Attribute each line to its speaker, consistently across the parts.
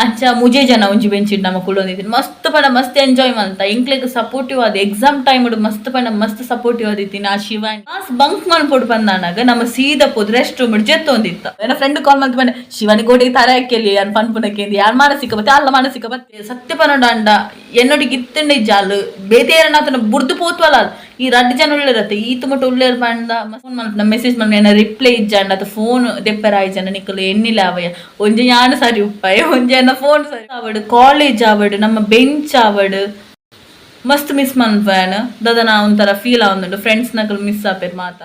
Speaker 1: ಅಂಚ ಮುಜೆ ಜನ ಒಂಜಿ ಬೆಂಚಿಡ್ ನಮ್ಮ ಕುಲ್ಲೊಂದಿತ್ತಿನಿ. ಮಸ್ತ್ ಪಂಡ ಮಸ್ತ್ ಎಂಜಾಯ್ ಮಲ್ತ. ಎಂಕ್ಲೆಗ್ ಸಪೋರ್ಟಿವ್ ಆದ್ ಎಕ್ಸಾಮ್ ಟೈಮ್ ಮಸ್ತ್ ಪಂಡ ಮಸ್ತ್ ಸಪೋರ್ಟಿವ್ ಆದಿತ್ತಿನ ಆ ಶಿವಾನಿ. ಕ್ಲಾಸ್ ಬಂಕ್ ಮನ್ಪೊಡು ಪಂದಾನಾಗ ನಮ್ಮ ಸೀದಾ ಪೋದು ರೆಸ್ಟ್ ರೂಮ್ ಜೆತ್ತೊಂದಿತ್ತ. ಎನ್ನ ಫ್ರೆಂಡ್ ಕಾಲ್ ಮಲ್ತ್ ಪಂಡೆ ಶಿವಾನಿ ಗೋಡೆಗೆ ತರೆ ಹಾಕೆಲಿ ಅನ್ ಪನ್ಪುನಕ್ಕೆ ಯಾರ್ ಮಾನಸಿಕ ಬತ್ತೆ ಅಲ್ಲ ಮಾನಸಿಕ ಬತ್ತೆ ಸತ್ಯ ಪನೊಡಾಂಡ ಎನ್ನೊಡಿಗೆ ಇತ್ತಂಡ ಜಾಲು ಬೇತೆಯರನಾತನ ಬುರ್ದು ಪೋತ್ವಲ ಈ ರಡ್ಡ್ ಜನ ಉಲ್ಲೆರತ್ತೆ ಈತ್ ಮುಟ್ಟ ಉಲ್ಲೆರ್ ಪಂಡ ಫೋನ್ ಮಲ್ಪುನ ಮೆಸೇಜ್ ಮಲ್ಪುನ ಎನ್ನ ರಿಪ್ಲೈ ಇಜ್ಜಾಂಡ ಅತ ಫೋನ್ ದೆಪ್ಪೆರ ಆಯ್ಜಾಂಡ ನಿಕುಲು ಎನ್ನಿಲೆ ಅವಯ ಒಂಜಿ ಯಾನ್ ಸರಿ ಉಪ್ಪಾಯ ಒಂಜಿ ಎನ್ನ ಫೋನ್ ಸರಿ ಆವಡ್ ಕಾಲೇಜ್ ಆವಡ್ ನಮ್ಮ ಬೆಂಚ್ ಆವಡ್ ಮಸ್ತ್ ಮಿಸ್ ಮನ್ಪುವೆ ದಾದನ ಒಂಥರ ಫೀಲ್ ಆವೊಂದುಂಡು ಫ್ರೆಂಡ್ಸ್ ನಕುಲು ಮಿಸ್ ಆಪೆರ್ ಮಾತ.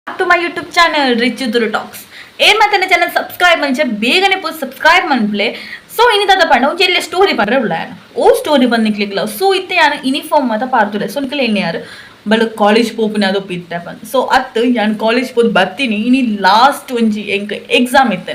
Speaker 1: To my YouTube channel rich Tulu talks. ಏನ್ ಮಾತನ್ನ ಚಾನಲ್ ಸಬ್ಸ್ಕ್ರೈಬ್ ಮಂಚ ಬೇಗನೆ ಪೋ ಸಬ್ಸ್ಕ್ರೈಬ್ ಮನ್ಪ್ಲೆ. ಸೊ ಇನಿ ದಾದ ಪಂಡ ಒಂಜಿ ಎಲ್ಲೆ ಸ್ಟೋರಿ ಪಂಡ್ರೆ ಉಲ್ಲ ಓ ಸ್ಟೋರಿ ಬಂದ್ ನಿಕ್ಲೆಗ್ಲ. ಸೊ ಇತ್ತೆ ಯಾನ್ ಯೂನಿಫಾರ್ಮ್ ಮಾತ ಪಾಡ್ದುಲ್ಲೆ. ಸೊ ನಿಕುಲು ಎನ್ನಿಯಾರ್ ಬಲ ಕಾಲೇಜ್ ಪೋಪುನ ಅದು ಇತ್ತೆ ಪಂದ್. ಸೊ ಅತ್ ಯಾನ್ ಕಾಲೇಜ್ ಪೋದು ಬರ್ತೀನಿ. ಇನಿ ಲಾಸ್ಟ್ ಒಂಜಿ ಎಂಕ್ ಎಕ್ಸಾಮ್ ಇತ್ತೆ.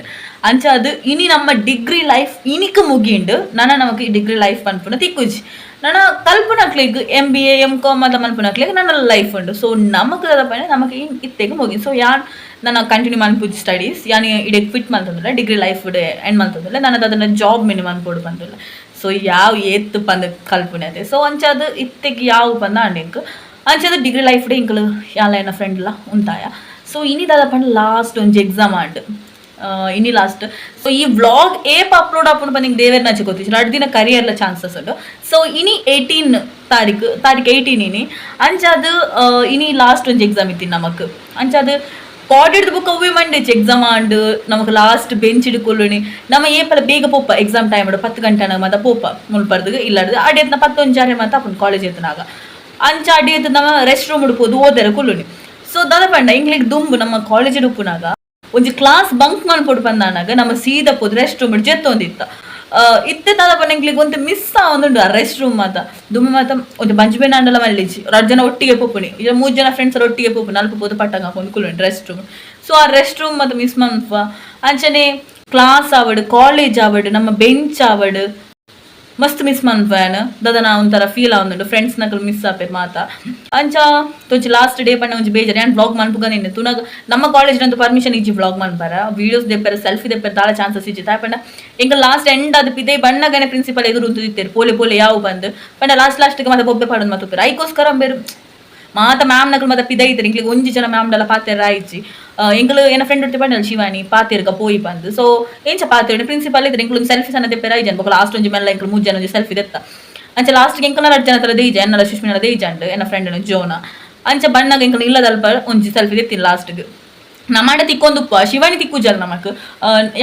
Speaker 1: ಅಂಚ ಅದು ಇನಿ ನಮ್ಮ ಡಿಗ್ರಿ ಲೈಫ್ ಇನಿಕ್ ಮುಗಿಂಡ್. ನನ ನಮಕ್ ಡಿಗ್ರಿ ಲೈಫ್ ಪನ್ಪುನ ತಿಕ್ಕುಜಿ. ನನ ಕಲ್ಪುನಕ್ಲೆಗ್ M B A M com ಮಾತ ಮನ್ಪುನಕ್ಲೆಗ್ ನನ ಲೈಫ್ ಉಂಡು. ಸೊ ನಮಕ್ ದಾದ ಪಂಡ ನಮಕ್ ಇತ್ತೆಗ್ ಮುಗಿ. ಸೊ ಯಾನ್ ನನ ಕಂಟಿನ್ಯೂ ಮನ್ಪುಜಿ ಸ್ಟಡೀಸ್. ಯಾನ್ ಇಡೆಗ್ ಕ್ವಿಟ್ ಮಲ್ತೊಂದುಲ್ಲೆ degree life end ಮಲ್ತೊಂದುಲ್ಲೆ. ನನ ದಾದನ ಜಾಬ್ ಮಿನಿ ಮನ್ಪೊಡು ಪಂದುಲ್ಲೆ. ಸೊ ಯಾವ ಏತ್ ಪಂದ್ ಕಲ್ಪುನತೆ. ಸೊ ಅಂಚಾದ್ ಇತ್ತೆಗ್ ಯಾವು ಪಂದ್ ಆಂಡ್ ಎಂಕ್. ಅಂಚಾದ್ ಡಿಗ್ರಿ ಲೈಫ್ ಎಂಕುಲು ಯಾನ್ಲ ಎನ್ನ ಫ್ರೆಂಡ್ಲ ಉಂತಾಯ. ಸೊ ಇನಿ ದಾದ ಪಂಡ ಲಾಸ್ಟ್ ಒಂಜಿ ಎಕ್ಸಾಮ್ ಆಂಡ್ ಇನಿ ಲಾಸ್ಟ್. ಸೊ ಈ ವ್ಲಾಗ್ ಏಪ ಅಪ್ಲೋಡ್ ಆಪುಂಡು ಪಂದ್ ದೇವೆರ್ನಾಚೆ ಗೊತ್ತಿಜ್ಜಿ. ರಡ್ಡ್ ದಿನ ಕರಿಯರ್ಲ ಚಾನ್ಸಸ್ ಉಂಡು. ಸೊ ಇನಿ 18 ತಾರೀಕು ತಾರೀಕು 18 ಇನಿ. ಅಂಚಾದ್ ಇನಿ ಲಾಸ್ಟ್ ಒಂಜಿ ಎಕ್ಸಾಮ್ ಇತ್ತಿನಿ ನಮಕ್. ಅಂಚಾದ್ ಕೋಡಿಡ್ದ್ ಬೊಕ್ಕ ಒವ್ವೆ ಮಂಡೆಚ್ ಎಕ್ಸಾಮ್ ಆಂಡ್ ನಮಕ್ ಲಾಸ್ಟ್ ಬೆಂಚ್ ಕುಲ್ಲುನಿ. ನಮ ಏಪಲ ಬೇಗ ಪೋಪ ಎಕ್ಸಾಮ್ ಟೈಮ್ 10 ಗಂಟೆ ಆನಗ ಮಾತ ಪೋಪ ಮುಲ್ಪರ್ದ್ ಇಲ್ಲಡ್ದ್ ಅಡೆ ಎತ್ನ 10:15 ಮಾತ ಆಪುಂಡು ಕಾಲೇಜ್ ಎತ್ತುನಾಗ. ಅಂಚ ಅಡಿ ಎತ್ತ್ ನಮ ರೆಸ್ಟ್ ರೂಮ್ ಪೋದು ಓದೆರ ಕುಲ್ಲುನಿ. ಸೊ ದಾದ ಪಂಡ ಎಂಕ್ಲೆಗ್ ದುಂಬು ನಮ್ಮ ಕಾಲೇಜ್ ಉಪ್ಪುನಾಗ ಒಂಜಿ ಕ್ಲಾಸ್ ಬಂಕ್ ಮನ್ಪೊಡು ಪಂದಾನಾಗ ನಮ್ಮ ಸೀದಾ ಪೋದು ರೆಸ್ಟ್ ರೂಮ್ ಜೆತ್ತೊಂದಿತ್ತ. ಇತ್ತೆ ದಾದ ಪಂಡ ಎಂಕ್ಲೆಗ್ ಒಂತೆ ಮಿಸ್ ಆವೊಂದುಂಡು ಆ ರೆಸ್ಟ್ ರೂಮ್ ಮಾತ. ದುಂಬು ಮಾತ ಒಂಜಿ ಬಂಜಿ ಬೇನೆ ಆಂಡಲ ಮಲ್ಲಿಜಿ ರಡ್ಡ್ ಜನ ಒಟ್ಟಿಗೆ ಪೋಪುನಿ. ಇಜ್ಜ ಮೂಜಿ ಜನ ಫ್ರೆಂಡ್ಸ್ ಒಟ್ಟಿಗೆ ಪೋಪುನಿ. ಅಲ್ಪ ಪೋದು ಪಟ್ಟಂಗ ಹಾಕೊಂದು ಕುಲ್ಲುನಿ rest room. So ಆ ರೆಸ್ಟ್ ರೂಮ್ ಮಾತ ಮಿಸ್ ಮನ್ಪುವ. ಅಂಚನೆ ಕ್ಲಾಸ್ ಆವಡ್ ಕಾಲೇಜ್ ಆವಡ್ ನಮ್ಮ ಬೆಂಚ್ ಆವಡ್ ಮಸ್ತ್ ಮಿಸ್ ಮನ್ಪುವೆ ದಾದನ ಒಂಥರ ಫೀಲ್ ಆವೊಂದುಂಡು ಫ್ರೆಂಡ್ಸ್ ನಕುಲು ಮಿಸ್ ಆಪೆರ್ ಮಾತ. ಅಂಚ ಒಂಜಿ ಲಾಸ್ಟ್ ಡೇ ಪಂಡ ಒಂಜಿ ಬೇಜಾರ್. ಯಾನ್ ವ್ಲಾಗ್ ಮನ್ಪುಗನೆ ತೂನಗ ನಮ್ಮ ಕಾಲೇಜ್ ನಂದು ಪರ್ಮಿಷನ್ ಇಜ್ಜಿ ವ್ಲಾಗ್ ಮನ್ಪರ. ವೀಡಿಯೋಸ್ ದೆಪ್ಪೆರೆ ಸೆಲ್ಫಿ ದೆಪ್ಪೆರೆ ದಾಲ ಚಾನ್ಸಸ್ ಇಜ್ಜಿ. ದಾಯೆ ಪಂಡ ಎಂಕ್ ಲಾಸ್ಟ್ ಎಂಡ್ ಆದ್ ಪಿದೈ ಬಣ್ಣಗನೆ ಪ್ರಿನ್ಸಿಪಲ್ ಎದುರು ಉಂತುದಿತ್ತೆರ್ ಪೋಲೆ ಪೋಲೆ ಯಾವು ಪಂದ್. ಪಂಡ ಲಾಸ್ಟ್ ಲಾಸ್ಟ್ ಮಾತ ಬೊಬ್ಬೆ ಪಾಡೊಂದು ಮಾತ ಉಪ್ಪೆರ್. ಐಕೋಸ್ಕರ ಅಂಬೆರ್ ಮಾತ ಮ್ಯಾಮ್ ನಕುಲು ಮಾತ ಪಿದೈ ಇತ್ತೆರ್. ಎಂಕ್ಲೆಗ್ ಒಂಜಿ ಜನ ಮ್ಯಾಮ್ ಡಲ ಪಾತೆರ ಆಯಿಜಿ. ಎಂಕುಲು ಎನ್ನ ಫ್ರೆಂಡ್ ಒರ್ತಿ ಪಂಡಲ್ ಶಿವಾನಿ ಪಾತೆರ್ಗ ಪೋಯಿ ಪಂದ್. ಸೊ ಎಂಚ ಪಾತೆರ್ಂಡ ಪ್ರಿನ್ಸಿಪಲ್ ಇತ್ತೆರ್ ಎಂಕುಲು ಸೆಲ್ಫಿ ಸಣ್ಣ ದೆಪ್ಪೆರೆ ಆಯಿಜಿ. ಬೊಕ ಲಾಸ್ಟ್ ಒಂಜಿ ಮೆಲ್ಲ ಎಂಕುಲು ಮೂಜಿ ಜನ ಒಂಜಿ ಸೆಲ್ಫಿ ದೆತ್ತ. ಅಂಚ ಲಾಸ್ಟ್ ಎಂಕಲ್ನ ರಡ್ಡ್ ಜನ ತರ ದೇಜ ಎನ್ನಲ ಸುಷ್ಮಿನಲ ದೇಜಾಂಡ್ ಎನ್ನ ಫ್ರೆಂಡ್ ಜೋನ. ಅಂಚ ಬಣ್ಣಗ ಎಂಕುಲು ಇಲ್ಲದಲ್ಪ ಒಂಜಿ ಸೆಲ್ಫಿ ದೆತ್ತಿನಿ ಲಾಸ್ಟ್ ಗ್. ನಮಾಂಡ ತಿಕ್ಕೊಂದುಪ್ಪ ಶಿವಾನಿ ತಿಕ್ಕುಜಲ್ ನಮಕ್.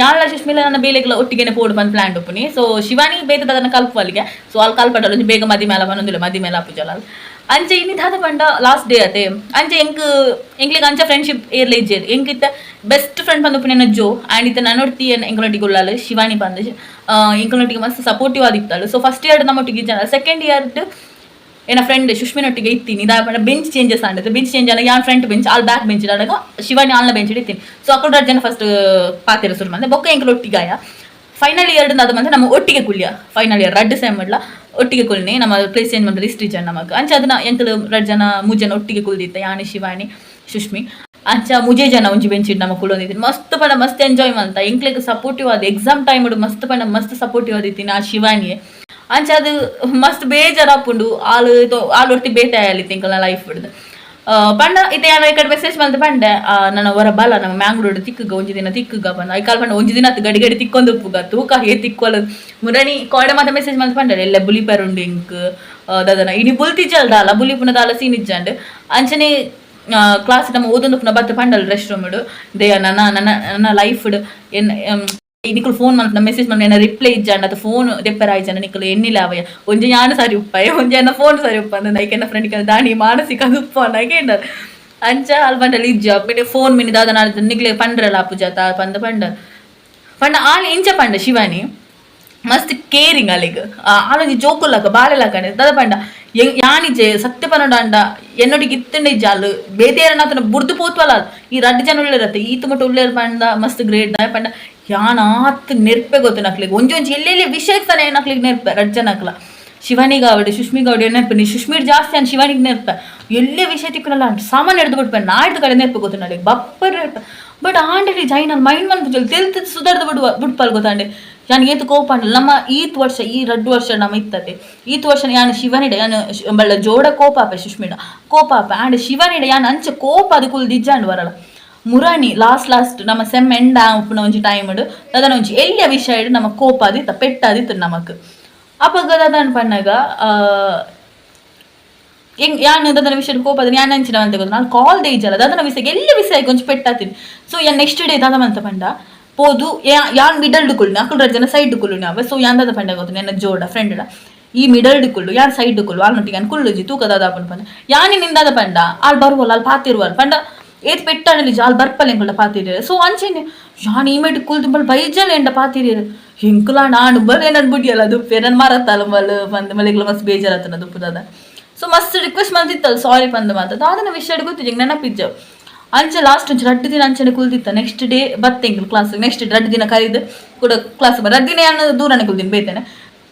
Speaker 1: ಯಾನ್ಲ ಸುಷ್ಮಿಲ ನನ್ನ ಬೇಲೆಗ್ಲ ಒಟ್ಟಿಗೆನೆ ಪೋಡು ಪಂದ್ ಪ್ಲಾನ್ ಉಪ್ಪುನಿ. ಸೊ ಶಿವಾನಿ ಬೇತೆ ದಾದನ ಕಲ್ಪುವಲ್ಗೆ. ಸೊ ಅಲ್ ಕಲ್ಪಡಲ್ ಒಂಜಿ ಬೇಗ ಮದಿ ಮೇಲ ಪನೊಂದುಲ್ಲೆ ಮದಿ ಮೇಲ ಆಪುಜಲ್ ಅಲ್. ಅಂಚ ಇನಿ ದಾದ ಪಂಡ ಲಾಸ್ಟ್ ಡೇ ಅತೆ. ಅಂಚ ಎಂಕ್ ಎಂಕ್ಲೆಗ್ ಅಂಚ ಫ್ರೆಂಡ್ಶಿಪ್ ಏರ್ಲ ಇಜ್ಜೆರ್. ಎಂಕ್ ಇತ್ತೆ ಬೆಸ್ಟ್ ಫ್ರೆಂಡ್ ಪಂದ್ ಉಪ್ಪುನಿ ಎನ್ನ ಜೋ ಆಂಡ್ ಇತ್ತೆ ನನೊರ್ತಿ ಎಂಕಲ್ನೊಟ್ಟಿಗೆ ಉಳ್ಳಾಲ್ ಶಿವಾನಿ ಪಂದ್. ಎಂಕಲ್ನೊಟ್ಟಿಗೆ ಮಸ್ತ್ ಸಪೋರ್ಟಿವ್ ಆದಿತ್ತಲ್. So first year ನಮ್ಮೊಟ್ಟಿಗೆ ಇಜ್ಜಾಂಡ ಸೆಕೆಂಡ್ ಇಯರ್ ಎನ್ನ ಫ್ರೆಂಡ್ ಸುಷ್ಮಿನೊಟ್ಟಿಗೆ ಇತ್ತೀನಿ. ದಾದ ಪಂಡ ಬೆಂಚ್ ಚೇಂಜಸ್ ಆಂಡ್. ಬೆಂಚ್ ಚೇಂಜ್ ಆನಗ ಯಾನ್ ಫ್ರಂಟ್ ಬೆಂಚ್ ಆಲ್ ಬ್ಯಾಕ್ ಬೆಂಚ್ ಆನಗ ಶಿವಾನಿ ಆಲ್ನ ಬೆಂಚ್ ಇತ್ತೀನಿ. ಸೊ ಅಕುಲು ರಡ್ಡ್ ಜನ ಫಸ್ಟ್ ಪಾತೆರ ಶುರು ಮಂದೆ ಬೊಕ್ಕ ಎಂಕುಲು ಒಟ್ಟಿಗೆ ಆಯ. ಫೈನಲ್ ಇಯರ್ ದಾದ ಮಂದೆ ನಮ್ಮ ಒಟ್ಟಿಗೆ ಕುಲ್ಯ. ಫೈನಲ್ ಇಯರ್ ರಡ್ಡ್ ಸೆಮ್ ಡ್ಲ ಒಟ್ಟಿಗೆ ಕುಲ್ನಿ. ನಮ್ಮ ಪ್ಲೇಸ್ ಚೇಂಜ್ ಮಂತ್ರೆ ಇಷ್ಟ್ ಜನ ನಮಕ್. ಅಂಚ ಅದನ್ನ ಎಂಕುಲು ರಡ್ಡ್ ಜನ ಮೂಜಿ ಜನ ಒಟ್ಟಿಗೆ ಕುಲ್ದಿತ್ತ ಯಾನ್ ಶಿವಾನಿ ಸುಷ್ಮಿ. ಅಂಚ ಮುಜೆ ಜನ ಒಂಜಿ ಬೆಂಚ್ ನಮ ಕುಲ್ಲೊಂದಿತ್ತಿನಿ. ಮಸ್ತ್ ಪಂಡ ಮಸ್ತ್ ಎಂಜಾಯ್ ಮಲ್ತ. ಎಂಕ್ಲೆಗ್ ಸಪೋರ್ಟಿವ್ ಆದ್ ಎಕ್ಸಾಮ್ ಟೈಮ್ ಮಸ್ತ್ ಪಂಡ ಮಸ್ತ್ ಸಪೋರ್ಟಿವ್ ಆದಿತ್ತಿನ ಆ ಶಿವಾನಿಯೇ. ಅಂಚ ಅದು ಮಸ್ತ್ ಬೇಜಾರ್ ಆಪುಂಡು. ಆಲ್ ಆಲ್ ಒರ್ತಿ ಬೇತೆ ಆಯಲಿತ್ತು ಎಂಕಲ್ನ ಲೈಫ್ ಪಂಡ ಇತ್ತೆ ಯಾನ್ ಈ ಕಡೆ ಮೆಸೇಜ್ ಮಲ್ತ್ ಪಂಡೆ ನನ ಒರ ಬಲ ನಮ್ಮ ಮ್ಯಾಂಗ್ಳೂರ್ ತಿಕ್ಕುಗ ಒಂಜಿ ದಿನ ತಿಕ್ಕುಗ ಪಂದ್. ಐಕಾಲ್ ಪಂಡ ಒಂಜಿ ದಿನ ಗಡಿ ಗಡಿ ತಿಕ್ಕೊಂದು ಉಪ್ಪುಗ ತೂಕ ಹೇ ತಿಕ್ಕೊಲ ಮುರಣಿ ಕೋಡೆ ಮಾತ ಮೆಸೇಜ್ ಮಲ್ತ್ ಪಂಡ ಎಲ್ಲ ಬುಲಿಪೆರ್ ಉಂಡು ಎಂಕ್ ದಾದನ ಇನಿ ಬುಲ್ತಿಜಲ್ ದಾಲ ಬುಲಿಪುನ ದಾಲ ಸೀನ್ ಇಜ್ಜಾಂಡ್. ಅಂಚನೆ ಕ್ಲಾಸ್ ನಮ್ಮ ಓದೊಂದು ಬತ್ತ ಪಂಡಲ್ ರೆಸ್ಟ್ ರೂಮ್ ದೇಯ ನನ್ನ ನನ್ನ ನನ್ನ ಲೈಫ್ ಎನ್ ನಿಕುಲು ಫೋನ್ ಮಲ್ಪುನ ಮೆಸೇಜ್ ಮಲ್ಪುನ ಎನ್ನ ರಿಪ್ಲೈ ಇಜ್ಜಾಂಡ ಅತ ಫೋನ್ ದೆಪ್ಪೆರ ಆಯ್ಜಾಂಡ ನಿಕುಲು ಎನ್ನಿಲೆ ಅವಯ ಒಂಜಿ ಯಾನ್ ಸರಿ ಉಪ್ಪಯ ಒಂಜಿ ಎನ್ನ ಫೋನ್ ಸರಿ ಉಪ್ಪ ಅಂದ್ ಐಕ್ ಎನ್ನ ಫ್ರೆಂಡ್ ದಾನಿ ಮಾನಸಿಕ ಉಪ್ಪ ಅಂದ್ ಕೇಂಡರ್. ಅಂಚ ಅಲ್ ಪಂಡಲ್ ಇಜ್ಜ ಮಿನಿ ಫೋನ್ ಮಿನಿ ದಾದ ನಾಡ್ದು ನಿಕ್ಲೆ ಪಂಡ್ರಲ್ಲ ಆಪುಜ ಪಂದ್ ಪಂಡ ಪಂಡ ಆಲ್ ಇಂಚ ಪಂಡ ಶಿವಾನಿ ಮಸ್ತ್ ಕೇರಿಂಗ್ ಅಲೆಗ್ ಆಲೊಂಜಿ ಜೋಕುಲ್ಲಕ ಬಾಲೆಲಕನೆ ದಾದ ಪಂಡ ಯಾನಿಜೆ ಸತ್ಯ ಪನೊಡಾಂಡ ಎನ್ನೊಟ್ಟಿಗೆ ಇತ್ತಂಡ ಇಜ್ಜಾಲ್ ಬೇತೆಯರನಾತನ ಬುರ್ದು ಪೋತ್ವಲ ಈ ರಡ್ಡ್ ಜನ ಉಲ್ಲೆರತ್ತೆ ಈತ್ ಮುಟ್ಟ ಉಲ್ಲೆರ್ ಪಂಡ ಮಸ್ತ್ ಗ್ರೇಟ್. ದಾಯೆ ಪಂಡ ಯಾನ್ ಆತ್ ನೆರ್ಪೆ ಗೊತ್ತು ನಕ್ಲೆಗ್ ಒಂಜಿ ಒಂಜಿ ಎಲ್ಲೆಲ್ಲಿ ವಿಷಯಕ್ಕೆ ತಾನೆ ನಕ್ಲೆಗ್ ನೆರ್ಪೆ ರಡ್ಡ್ ಜನಕ್ಲ. Shivani ಗಾವಡು ಸುಷ್ಮಿ ಗಾವಡು ನೆನಪು ಸುಷ್ಮೀರ್ ಜಾಸ್ತಿ ಅನ್ ಶಿವಾನಿಗೆ ನೆನಪ ಎಲ್ಲೇ ವಿಷಯ ತಿಕ್ಕನಲ್ಲ ಸಾಮಾನ್ಯ ಹಿಡ್ದು ಬಿಡ್ಪೆ ನಾಡ್ದು ಕಡೆ ನೆನಪು ಗೊತ್ತು ನಾಳೆ ಬಪ್ಪರ್ ನೆನಪ. ಬಟ್ ಆಂಡಲಿ ಜೈನ್ ಅಲ್ಲಿ ಮೈಂಡ್ ಮನ್ಪು ತೆಲ್ತು ಸುಧಾರ್ದು ಬಿಡುವ ಬಿಡ್ಪಲ್ ಗೊತ್ತಾಂಡೆ. ಯಾನ್ ಏತ್ ಕೋಪ ಅಂಡಲ್ ನಮ್ಮ ಈತ್ ವರ್ಷ ಈ ರಡ್ಡು ವರ್ಷ ನಮ್ಮ ಇತ್ತದೆ ಈತ್ ವರ್ಷ ಯಾನ್ ಶಿವನಿಡ ಯಾನ್ ಬಳ್ಳ ಜೋಡ ಕೋಪ ಆಪೆ ಸುಷ್ಮಿಡ ಕೋಪ ಆಪೆ ಆಂಡ ಶಿವನಿಡ ಯಾನ್ ಅಂಚ ಕೋಪ ಅದು ಕುಲ್ ದಿಜ್ಜಾಂಡ್ ಬರಲ್ಲ. ಮುರಾಣಿ ಲಾಸ್ಟ್ ಲಾಸ್ಟ್ ನಮ್ಮ ಸೆಮ್ ಎಂಡ ಉಪ್ಪುನ ಒಂಜಿ ಟೈಮ್ ದಾದನ ಒಂಜಿ ಎಲ್ಲಿಯ ವಿಷಯ ನಮ್ಮ ಕೋಪ ಅದಿತ್ತ ಪೆಟ್ಟಾದಿತ್ತು ನಮಕ್. ಅಪಗ ದಾದನ ಪನ್ನಗ ಎಂಗ್ ಯಾನ್ ದಾದನ ವಿಷಯ ಕೋಪ ಅದನ್ನ ಯಾನ್ ಅಂಚಿನ ಅಂತ ಗೊತ್ತು ನಾನು ಕಾಲ್ ದೇಜಲ್ಲ ದಾದನ ವಿಷಯ ಎಲ್ಲ ವಿಷಯ ಒಂಜಿ ಪೆಟ್ಟಾತೀನಿ. ಸೊ ಯಾನ್ ನೆಕ್ಸ್ಟ್ ಡೇ ದಾದ ಮಂತ ಪಂಡ ಪೋದು ಯಾನ್ ಮಿಡಲ್ ಡುಕುಲು ಅಕುಲು ರಡ್ಡ್ ಜನ ಸೈಡ್ ಡುಕುಲು ನಾವೆ. ಸೊ ಯಾನ್ ದಾದ ಪಂಡ ಗೊತ್ತು ನನ್ನ ಜೋಡ ಫ್ರೆಂಡ್ ಈ ಮಿಡಲ್ ಡುಕುಲು ಯಾನ್ ಸೈಡ್ ಡುಕುಲು ಆಲ್ನೊಟ್ಟಿಗೆ ಯಾನ್ ಕುಲ್ಲುಜಿ ತೂಕ ದಾದ ಪಂಡ ಪಂಡ ಯಾನ್ ನಿಂದಾದ ಪಂಡ ಆಲ್ ಬರುವಲ್ಲ ಆಲ್ ಪಾತಿರುವಲ್ ಪಂಡ ಏತ್ ಪೆಟ್ಟಾಣಲಿ ಜಾಲ್ ಬರ್ಪಲ್ ಎಂಕುಲ ಪಾತಿರಿಯರು. ಸೊ ಅಂಚೆನೆ ಯಾನ್ ಈ ಮೇಟ್ ಕುಲ್ದು ಬಲ್ ಬೈಜಲ್ ಎಂಡ ಪಾತಿರಿಯರು ಎಂಕುಲ ನಾನು ಬಲ್ ಏನನ್ ಬುಡಿಯಲ್ಲ ಅದು ಪೇರನ್ ಮಾರತ್ತಲ್ಲ ಬಲ್ ಬಂದು ಮಲ್ಲಿಗ್ಲ ಮಸ್ತ್ ಬೇಜಾರಾತನ ದುಪ್ಪು ದಾದ. ಸೊ ಮಸ್ತ್ ರಿಕ್ವೆಸ್ಟ್ ಮಾಡ್ತಿತ್ತಲ್ಲ ಸಾರಿ ಪಂದ ಮಾತ ದಾದನ ವಿಷಯ ಗೊತ್ತಿಜ್ಜಿ ನೆನಪಿಜ್ಜ. ಅಂಚೆ ಲಾಸ್ಟ್ ಒಂಚಿ ರಡ್ಡು ದಿನ ಅಂಚನೆ ಕುಲ್ದಿತ್ತ. ನೆಕ್ಸ್ಟ್ ಡೇ ಬತ್ತೆ ಎಂಕುಲು ಕ್ಲಾಸ್ ನೆಕ್ಸ್ಟ್ ರಡ್ಡು ದಿನ ಕರೀದು ಕೂಡ ಕ್ಲಾಸ್ ರಡ್ಡು ದಿನ ಯಾನ್ ದೂರನೆ ಕುಲ್ದಿನ ಬೇತೇನೆ.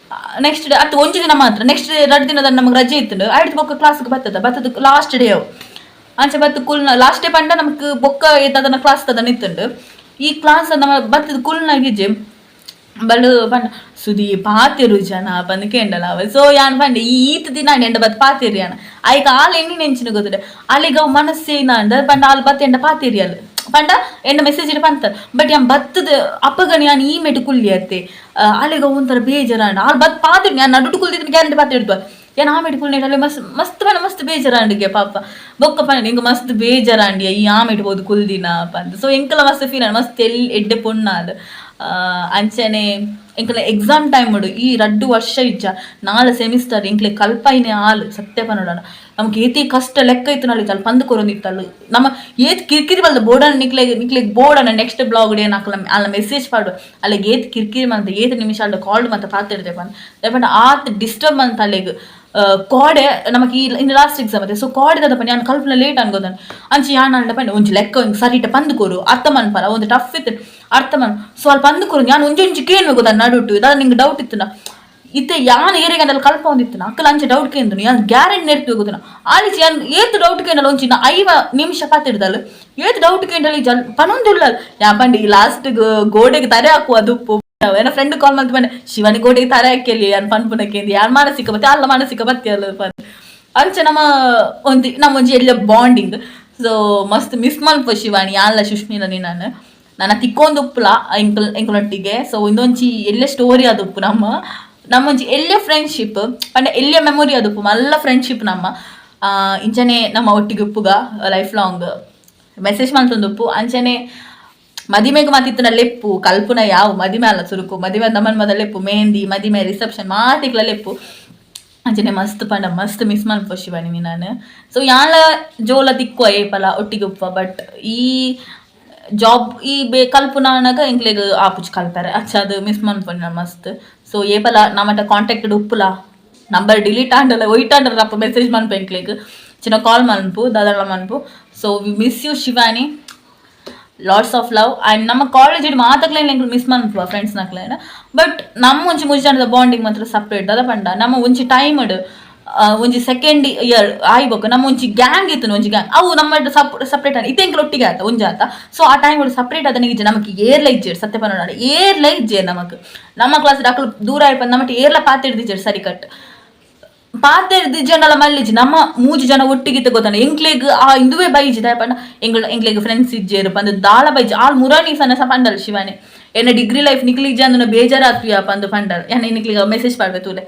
Speaker 1: ನೆಕ್ಸ್ಟ್ ಡೇ ಅತ್ತು ಒಂಜಿ ದಿನ ಮಾತ್ರ ನೆಕ್ಸ್ಟ್ ಡೇ ರಡ್ಡು ದಿನದ ನಮಗೆ ರಜೆ ಇತ್ತು ಆಯ್ತು ಬೊಕ್ಕ ಕ್ಲಾಸ್ಗೆ ಬತ್ತದ ಬತ್ತದ ಲಾಸ್ಟ್ ಡೇ ಅವು. ಅಂಚೆ ಬತ್ತು ಕುಲ್ನ ಲಾಸ್ಟ್ ಡೇ ಪಂಡ ನಮಕ್ ಬೊಕ್ಕ ಏತದನ ಕ್ಲಾಸ್ ತದನ ಇತ್ತುಂಡು. ಈ ಕ್ಲಾಸ್ ನಮ್ಮ ಬತ್ತದ ಕುಲ್ನಾಗಿಜ್ಜೆ ಬಲು ಪಂಡ ಸುದಿ ಪಾತೆರು ಜನ ಪಂದ್ ಕೇಂಡಲ ಅವ. ಸೊ ಯಾನ್ ಪಂಡ ಈ ಈತ್ ದಿನ ಎಂಡ ಬತ್ ಪಾತೆರಿ ಯಾನ್ ಐಕ ಆಲ್ ಎಣ್ಣಿ ನೆಂಚಿನ ಗೊತ್ತುಂಡೆ ಅಲ್ಲಿಗ ಅವು ಮನಸ್ಸೇ ನಾಂಡ ಪಂಡ ಆಲ್ ಬತ್ ಎಂಡ ಪಾತೆರಿ ಅಲ್ ಪಂಡ ಎಂಡ ಮೆಸೇಜ್ ಪಂತ. ಬಟ್ ಯಾನ್ ಬತ್ತದ ಅಪ್ಪಗನ ಯಾನ್ ಈ ಮೆಟು ಕುಲ್ಲಿ ಅತ್ತೆ ಅಲ್ಲಿಗ ಒಂಥರ ಬೇಜಾರಾಂಡ ಆಲ್ ಬತ್ ಪಾತೆರಿ ಯಾನ್ ನಡುಟು ಕುಲ್ದಿದ್ದು ಗ್ಯಾರಂಟಿ ಪಾತೆ ಯಾನ್ ಆ ಮೆಟು ಕುಲ್ನೇಟ್ ಅಲ್ಲಿ ಮಸ್ತ್ ಮಸ್ತ್ ಪಂಡ ಮಸ್ತ್ ಬೇಜಾರಾಂಡಿಗೆ ಪಾಪ ಬೊಕ್ಕ ಪಂಡ ಎಂಕ್ ಮಸ್ತ್ ಬೇಜಾರಾಂಡಿಯ ಈ ಆಮೆಟ್ ಪೋದು ಕುಲ್ದಿನ ಪಂದ್. ಸೊ ಎಂಕಲ ಮಸ್ತ್ ಫೀಲ್ ಮಸ್ತ್ ಎಲ್ ಎಡ್ಡೆ ಪೊಣ್ಣಾಲ್. ಅಂಚನೆ ಎಂಕಲ ಎಕ್ಸಾಮ್ ಟೈಮ್ ಈ ರಡ್ಡು ವರ್ಷ ಇಜ್ಜ ನಾಲ್ ಸೆಮಿಸ್ಟರ್ ಎಂಕ್ಲೆ ಕಲ್ಪೈನೆ ಆಲ್ ಸತ್ಯ ಪನೋಡಣ ನಮ್ಗೆ ಏತಿ ಕಷ್ಟ ಲೆಕ್ಕ ಇತ್ತು ನಾಳೆ ಅಲ್ಲಿ ಪಂದ್ ಕೊರೊಂದಿತ್ತಲ್ಲ ನಮ್ಮ ಏತ್ ಕಿರಿಕಿರಿ ಬಲ್ದ ಬೋರ್ಡನ್ನ ನಿಕ್ಲೆ ನಿಕ್ಲೆಗ್ ಬೋರ್ಡನ್ನ ನೆಕ್ಸ್ಟ್ ಬ್ಲಾಗ್ ನಾಕಲ ಅಲ್ಲ ಮೆಸೇಜ್ ಪಾಡು ಅಲ್ಲಿಗೆ ಏತ್ ಕಿರಿಕಿರಿ ಮಂತ ಏತ್ ನಿಮಿಷ ಅಲ್ಲ ಕಾಲ್ ಮಂತ ಪಾತಿಡ್ದೆ ಪಂದ್ ಪಂಡ ಆತ್ ಡಿಸ್ಟರ್ಬ್ ಮಂತ ಅಲ್ಲಿಗೆ ಕೋಡೆ ನಮಗೆ ಈ ಇನ್ನು ಲಾಸ್ಟ್ ಎಕ್ಸಾಮ್ ಅದೇ. ಸೊ ಕೋಡೆ ದಾದ ಪಂಡ ಯಾನ್ ಕಲ್ಪನ ಲೇಟ್ ಅನ್ಗೋದನ್ ಅಂಚೆ ಯಾನ್ ಅಂಡ ಪಂಡ ಒಂಜಿ ಲೆಕ್ಕ ಒಂಜಿ ಸರಿಟ ಪಂದ್ ಕೊರು ಅರ್ಥ ಮನ್ಪರ ಒಂದು ಟಫ್ ಇತ್ತು ಅರ್ಥ ಮನ್. ಸೊ ಅಲ್ಲಿ ಪಂದ್ ಕೊರು ಯಾನ್ ಒಂಜಿ ಒಂಜಿ ಕೇನು ಗೊತ್ತಾ ನಡುಟು ದಾದ ನಿಂಗೆ ಡೌಟ್ ಇತ್ತು ಇತ್ತೆ ಯಾನ್ ಏರಿಗೆ ಅಂದಲ್ಲಿ ಕಲ್ಪ ಒಂದಿತ್ತು ಅಕ್ಕಲ ಅಂಚೆ ಡೌಟ್ ಕೇಂದು ಯಾನ್ ಗ್ಯಾರಂಟಿ ನೆರ್ತು ಗೊತ್ತನ ಆಲಿಚಿ ಯಾನ್ ಏತ್ ಡೌಟ್ ಕೇಂಡಲ್ಲ ಒಂಚಿ 5 ನಿಮಿಷ ಪಾತಿಡ್ದಲ್ಲ ಏತ್ ಡೌಟ್ ಕೇಂಡಲ್ಲಿ ಜಲ್ ಪನೊಂದುಲ್ಲ ಯಾ ಪಂಡಿ ಈ ಲಾಸ್ಟ್ ಗೋಡೆಗೆ ತರೆ ಹಾಕುವ ದುಪ್ಪು ಏನ ಫ್ರೆಂಡ್ ಕಾಲ್ ಮಾಡ್ತು ಬಂಡೆ ಶಿವನಿ ಗೋಡೆಗೆ ತರೆ ಹಾಕಿಯಲ್ಲಿ ಯಾನ್ ಪನ್ಪುನಕ್ಕೆ ಯಾನ್ ಮಾನಸಿಕ ಬತ್ತಿ ಅಲ್ಲ ಮಾನಸಿಕ ಬತ್ತಿ ಅಲ್ಲ ಪನ್ ಅಂಚೆ ನಮ್ಮ ಒಂದು ನಮ್ಮ ಒಂಜಿ ಎಲ್ಲ ಬಾಂಡಿಂಗ್. ಸೊ ಮಸ್ತ್ ಮಿಸ್ ಮಲ್ಪ ಶಿವಾನಿ ಯಾನ್ಲ ಸುಷ್ಮಿಲ ನಾನು ನನ್ನ ತಿಕ್ಕೊಂದು ಉಪ್ಪುಲ ಎಂಕಲ್ ಎಂಕಲೊಟ್ಟಿಗೆ. ಸೊ ಇಂದೊಂಜಿ ಎಲ್ಲ ಸ್ಟೋರಿ ಅದುಪ್ಪು ನಮ್ಮ ನಮ್ಮೊಂಜಿ ಎಲ್ಲೆ ಫ್ರೆಂಡ್ಶಿಪ್ ಪಂಡ ಎಲ್ಲೆ ಮೆಮೊರಿ ಅದುಪ್ಪು ಮಲ್ಲ ಫ್ರೆಂಡ್ಶಿಪ್ ನಮ್ಮ ಇಂಚನೆ ನಮ್ಮ ಒಟ್ಟಿಗೆ ಉಪ್ಪುಗ life long message ಮಲ್ತೊಂದುಪ್ಪು. ಅಂಚನೆ ಮದಿಮೆಗ್ ಮಾತಿತ್ತನ ಲೆಪ್ಪು ಕಲ್ಪುನ ಯಾವ ಮದಿಮೆ ಅಲ್ಲ ಸುರುಕು ಮದಿಮೆ ನಮ್ಮನ್ ಮೊದಲ ಲೆಪ್ಪು ಮೆಹಂದಿ ಮದಿಮೆ ರಿಸೆಪ್ಷನ್ ಮಾತಿಕ್ಲ ಲೆಪ್ಪು. ಅಂಚನೆ ಮಸ್ತ್ ಪಂಡ ಮಸ್ತ್ ಮಿಸ್ ಮಲ್ಪು ಶಿವಾನಿ ನಾನು. ಸೊ ಯಾಲ ಜೋಲ ತಿಕ್ಕುವ ಏಪಲ ಒಟ್ಟಿಗೆ ಉಪ್ಪ ಬಟ್ ಈ ಜಾಬ್ ಈ ಬೇ ಕಲ್ಪುನ ಅನಗ ಎಂಕ್ಲೆಗ್ ಆಪುಜಿ ಕಲ್ಪರೆ ಅಚ್ಚ ಅದು ಮಿಸ್ ಮನ್ಪುನ ಮಸ್ತ್. ಸೊ ಏಪಲ ನಮ್ಮಟ ಕಾಂಟ್ಯಾಕ್ಟ್ ಉಪ್ಪುಲ ನಂಬರ್ ಡಿಲೀಟ್ ಆಂಡಲ ಒಯ್ಟ್ ಆಂಡಲ ಅಪ್ಪ ಮೆಸೇಜ್ ಮನ್ಪು ಎಂಕ್ಲೆಗ್ ಚಿನ್ನ ಕಾಲ್ ಮನ್ಪು ದಾದಳ ಮನ್ಪು. So we miss you Shivani, lots of love. And ನಮ್ಮ ಕಾಲೇಜ್ ಮಾತಕ್ಲೇನ್ ಎಂಕ್ಲು ಮಿಸ್ ಮನ್ಪುವ ಫ್ರೆಂಡ್ಸ್ ನಕ್ಲೇನ ಬಟ್ ನಮ್ಮ ಒಂಜಿ ಮೂಜಿ ಜನದ ಬಾಂಡಿಂಗ್ ಮಾತ್ರ ಸಪ್ರೇಟ್ ದಾದ ಪಂಡ ನಮ್ಮ ಒಂಜಿ ಟೈಮ್ ಒಂಜಿ ಸೆಕೆಂಡ್ ಇಯರ್ ಆಯ್ಬೇಕು ನಮ್ಮ ಒಂಜಿ ಗ್ಯಾಂಗ್ ಇತ್ತು ಒಂಜಿ ಗ್ಯಾಂಗ್ ಅವು ನಮ್ಮ ಸಪ್ರೇಟ್ ಆಗಿ ಇತ್ತೆ ಎಂಕ್ಲು ಒಟ್ಟಿಗೆ ಆತ ಒಂಜಿ ಆತ. ಸೊ ಆ ಟೈಮ್ ಸಪ್ರೇಟ್ ಆದ ಇಜ್ಜೆ ನಮಕ್ ಏರ್ಲ ಇಜ್ಜೆರ್ ಸತ್ಯ ಪನೋಡ ಏರ್ಲ ಇಜ್ಜೆ ನಮಕ್ ನಮ್ಮ ಕ್ಲಾಸ್ ಅಕ್ಲು ದೂರ ಆಯ್ಪ ನಮ್ಮಟ್ ಏರ್ಲ ಪಾತಿಡ್ದಿಜ್ಜೆರ್ ಸರಿ ಕಟ್ ಪಾತೆರ್ದಿಜ್ಜಂಡಲ ಮಲ್ಲಿಜಿ ನಮ್ಮ ಮೂಜಿ ಜನ ಒಟ್ಟಿಗೆ ಗೊತ್ತಾನ ಎಂಕ್ಲೆಗ್ ಆ ಇಂದುವೆ ಬೈಜಿ ಪಂಡ ಎಂಗ್ಲ ಎಂಕ್ಲೆಗ್ ಫ್ರೆಂಡ್ಸ್ ಇಜ್ಜೇರು ಪಂದ್ ದಾಳ ಬೈಜಿ ಆಲ್ ಮುರಾಣಿ ಸನ ಸ ಪಂಡಲ್ ಶಿವಾನಿ ಎನ್ನ ಡಿಗ್ರಿ ಲೈಫ್ ನಿಕ್ಲಿ ಇಜ್ಜೆ ಅಂದನ ಬೇಜಾರಾತ್ವಿಯ ಪಂದ್ ಪಂಡಲ್ ಯಾನ್ ನಿಕ್ಲಿಗ ಮೆಸೇಜ್ ಪಾಡ್ವೆ ತೂಲೆ.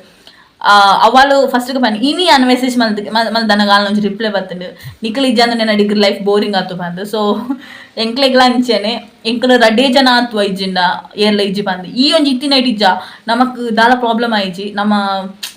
Speaker 1: ಅವಳು ಫಸ್ಟ್ ಪಂಡ ಇನಿ ಯಾನ್ ಮೆಸೇಜ್ ಮಲ್ತ್ ಮಲ್ದನಗ ಆಲ್ ಒಂಜಿ ರಿಪ್ಲೈ ಬತ್ತುಂಡು ನಿಕ್ಲಿ ಇಜ್ಜೆ ಅಂದ್ ನನ್ನ degree life boring ಆತು ಪಂದ್. ಸೊ ಎಂಕ್ಲೆಗ್ಲ ಅಂಚೆನೆ ಎಂಕ್ಲ ರಡ್ಡೇ ಜನ ಆತ್ವ ಇಜ್ಜಿಂಡ ಏರ್ಲ ಇಜ್ಜಿ ಪಂದ್ ಈ ಒಂಜಿ ಇತ್ತಿನ ಇಜ್ಜ ನಮಕ್ ದಾಲ ಪ್ರಾಬ್ಲಮ್ ಆಯಿಜಿ ನಮ್ಮ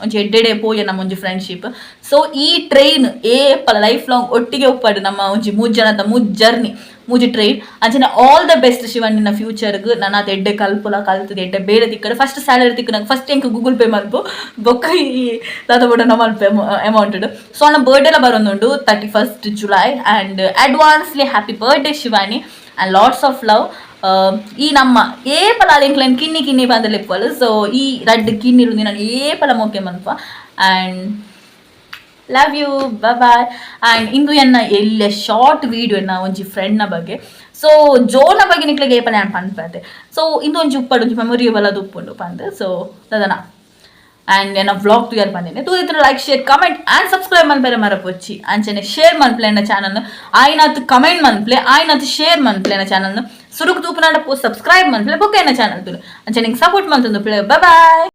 Speaker 1: ಒಂಜಿ ಎಡ್ಡೆಡೆ ಪೋಯ ನಮ್ಮ ಒಂಜಿ ಫ್ರೆಂಡ್ಶಿಪ್. ಸೊ ಈ ಟ್ರೈನ್ ಏಪಲ ಲೈಫ್ ಲಾಂಗ್ ಒಟ್ಟಿಗೆ ಉಪ್ಪಡು ನಮ್ಮ ಒಂಜಿ ಮೂಜ್ ಜನದ ಮೂಜ್ ಜರ್ನಿ ಮೂಜಿ ಟ್ರೈನ್. ಅಂಚನೆ all the best ಶಿವಣ್ಣಿನ ಫ್ಯೂಚರ್ಗ್ ನನ್ನ ಅದು ಎಡ್ಡೆ ಕಲ್ಪುಲ ಕಲ್ತದ ಎಡ್ಡೆ ಬೇರೆ ತಿಕ್ಕಡ ಫಸ್ಟ್ ಸ್ಯಾಲರಿ ತಿಕ್ಕ ನಂಗೆ ಫಸ್ಟ್ ಎಂಕ್ ಗೂಗಲ್ ಪೇ ಮಲ್ಪು ಬೊಕ್ಕ ಈ ದಾದ ಬುಡನ ಮಲ್ಪೆ ಅಮೌಂಟ್. ಸೊ ನನ್ನ ಬರ್ಡೇ ಎಲ್ಲ ಬರೋದುಂಡು 31 July and advancely happy birthday Shivani and lots of love. ಈ ನಮ್ಮ ಏಪಲ ಎಂಕ್ಲೆನ್ ಕಿನ್ನಿ ಕಿನ್ನಿ ಪಂದ್ ಲೆಪ್ಪುವಲ್. ಸೊ ಈ ರಡ್ಡ್ ಕಿನ್ನಿಲು ನಾನು ಏಪಲ ಮೋಕೆ ಮನ್ಪ. And love you, bye. And ಇಂದು ಎನ್ನ ಎಲ್ಲ ಶಾರ್ಟ್ ವೀಡಿಯೋ ಎನ್ನ ಒಂಜಿ ಫ್ರೆಂಡ್ನ ಬಗ್ಗೆ. ಸೊ ಜೋನ ಬಗ್ಗೆ ನಿಕ್ಲೆಗ್ ಏಪಲ ಯಾನ್ ಪನ್ಪೆ. ಸೊ ಇಂದು ಒಂಜಿ ಉಪ್ಪಡ್ ಒಂಜಿ ಮೆಮೊರಿಯಬಲ್ ಅದು ಉಪ್ಪುಂಡು ಪಂದ್. ಸೊ ದಾದನ, ಆ್ಯಂಡ್ ಎನ್ನ ವ್ಲಾಗ್ ತೂಯರ್ ಪಂದಿನಿ. ತೂದಿತ್ರ like, share, comment and subscribe ಮನ್ಪೆರೆ ಮರಪೊಚ್ಚಿ. ಅಂಚನೆ ಶೇರ್ ಮನ್ಪ್ಲೆ ಎನ್ನ ಚಾನಲ್. ಆಯ್ನಾತ್ ಕಮೆಂಟ್ ಮನ್ಪ್ಲೆ, ಆಯ್ನಾತ್ ಶೇರ್ ಮನ್ಪ್ಲೆ ಎನ್ನ ಚಾನಲ್. ಸುರುಕ್ ತೂಪುನಾಡ ಸಬ್ಸ್ಕ್ರೈಬ್ ಮನ್ಪ್ಲೆ, ಬೊಕ್ಕ ಎನ್ನ ಚಾನಲ್ ತೂಲೆ. ಅಂಚನೆ ಸಪೋರ್ಟ್ ಮಲ್ತೊಂದು ಬಾಯ್.